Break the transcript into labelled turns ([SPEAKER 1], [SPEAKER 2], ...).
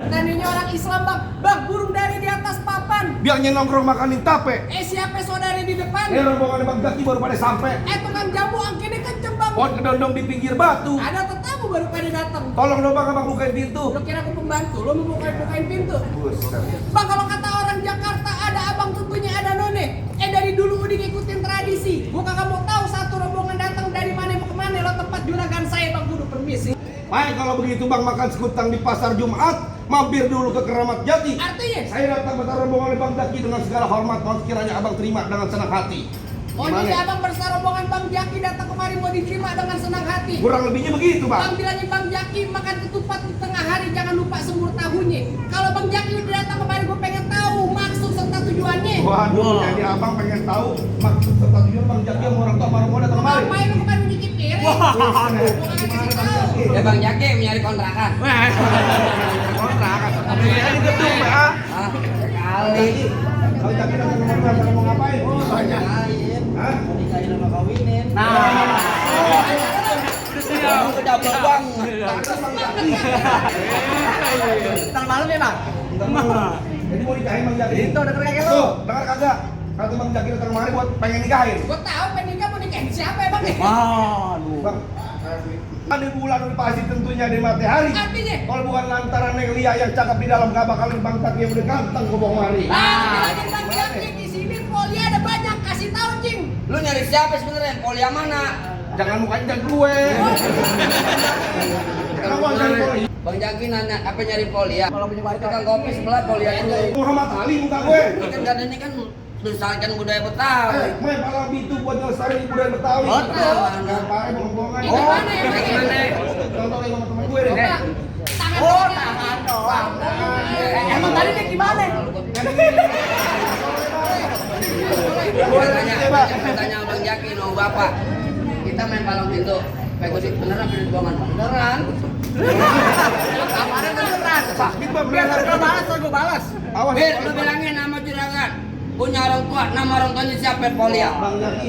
[SPEAKER 1] Dan ini orang Islam bang, bang burung dari di atas papan.
[SPEAKER 2] Biangnya nongkrong makanin tape.
[SPEAKER 1] Siapa saudari di depan?
[SPEAKER 2] Rombongan Bang Jaki baru pada sampai.
[SPEAKER 1] Tukang jamu angkinnya kenceng bang.
[SPEAKER 2] Pohon kedondong di pinggir batu.
[SPEAKER 1] Ada tetamu baru pada datang.
[SPEAKER 2] Tolong dong bang, abang bukain pintu.
[SPEAKER 1] Lo kira aku pembantu, lo mau bukain pintu.
[SPEAKER 2] Buset.
[SPEAKER 1] Bang kalau kata orang Jakarta ada abang tentunya ada none. Dari dulu udah ngikutin tradisi. Gua kagak mau tahu satu rombongan datang dari mana mau kemana. Lo tempat juragan saya bang, kudu permisi.
[SPEAKER 2] Baik kalau begitu bang, makan sekutang di pasar Jumat, mampir dulu ke Keramat Jati.
[SPEAKER 1] Artinya?
[SPEAKER 2] Saya datang bersama rombongan Bang Jaki dengan segala hormat, mohon kiranya abang terima dengan senang hati.
[SPEAKER 1] Oh
[SPEAKER 2] Gimana?
[SPEAKER 1] jadi abang bersama rombongan Bang Jaki datang kemari mau diterima dengan senang hati.
[SPEAKER 2] Kurang lebihnya begitu bang.
[SPEAKER 1] Bang bilangin Bang Jaki makan ketupat di tengah hari jangan lupa semur tahunya. Kalau Bang Jaki udah datang kemari gue pengen tahu maksud serta tujuannya.
[SPEAKER 2] Waduh, jadi abang pengen tahu maksud serta tujuan Bang Jaki yang orang tua baru mau datang kemari.
[SPEAKER 1] Ngapain lu kemari nyicip piring?
[SPEAKER 3] Ya Bang Jaki mencari kontrakan.
[SPEAKER 2] Kontrakan. Ini gedung Pak.
[SPEAKER 3] Kali.
[SPEAKER 2] Bang Jaki datang kemari mau ngapain?
[SPEAKER 3] Banyak.
[SPEAKER 2] Hah?
[SPEAKER 3] Nikahin sama kawinin.
[SPEAKER 2] Nah.
[SPEAKER 3] Kamu kedapur bang.
[SPEAKER 2] Pantas Bang Jaki.
[SPEAKER 3] Ntar malam ya bang.
[SPEAKER 2] Jadi mau nikahin Bang Jaki.
[SPEAKER 3] Itu denger kagak lu?
[SPEAKER 2] Tuh, dengar kagak? Kata Bang Jaki datang kemari buat pengen nikahin.
[SPEAKER 1] Gue tahu pengen nikah mau nikahin siapa ya Bang?
[SPEAKER 2] Bang, di bulan pasti tentunya di matahari.
[SPEAKER 1] Artinya?
[SPEAKER 2] Kalau bukan lantaran Neng Lia yang cakep di dalam, gak bakalan Bang Jaki yang udah ganteng ke bawah hari.
[SPEAKER 1] Bilangin Bang Jaki di sini poli ada banyak kasih tahu cing.
[SPEAKER 3] Lu nyari siapa sebenarnya? Poli yang mana?
[SPEAKER 2] Jangan mukanya dan gue. Karena gua cari poli.
[SPEAKER 3] Bang Jaki nanya apa nyari poli ya? Kalau punya tukang kopi sebelah poli aja.
[SPEAKER 2] Muhammad Ali muka gue.
[SPEAKER 3] Ini kan gak ada ini kan melestarikan budaya Betawi.
[SPEAKER 2] Main palang itu buat ngelestariin budaya Betawi.
[SPEAKER 3] Oh, tahu.
[SPEAKER 2] Ngapain bohong-bohongan?
[SPEAKER 1] Ini mana yang
[SPEAKER 3] Kayak
[SPEAKER 1] begini?
[SPEAKER 3] gimana?
[SPEAKER 2] Contohnya sama temen gue deh.
[SPEAKER 1] Bang, tangan doang. Emang tadi dia gimana?
[SPEAKER 3] Tanya Bang Jaki, no bapak. Kita main palang pintu. Pegosit beneran pintu buangan beneran.
[SPEAKER 1] Kamarnya beneran.
[SPEAKER 2] Sakit bang, beneran.
[SPEAKER 1] Gue balas.
[SPEAKER 2] Awas.
[SPEAKER 3] Bir, lu bilangin sama juragan. Punya orang tua, nama orang tuanya siapa Polia?
[SPEAKER 2] Bang Jaki.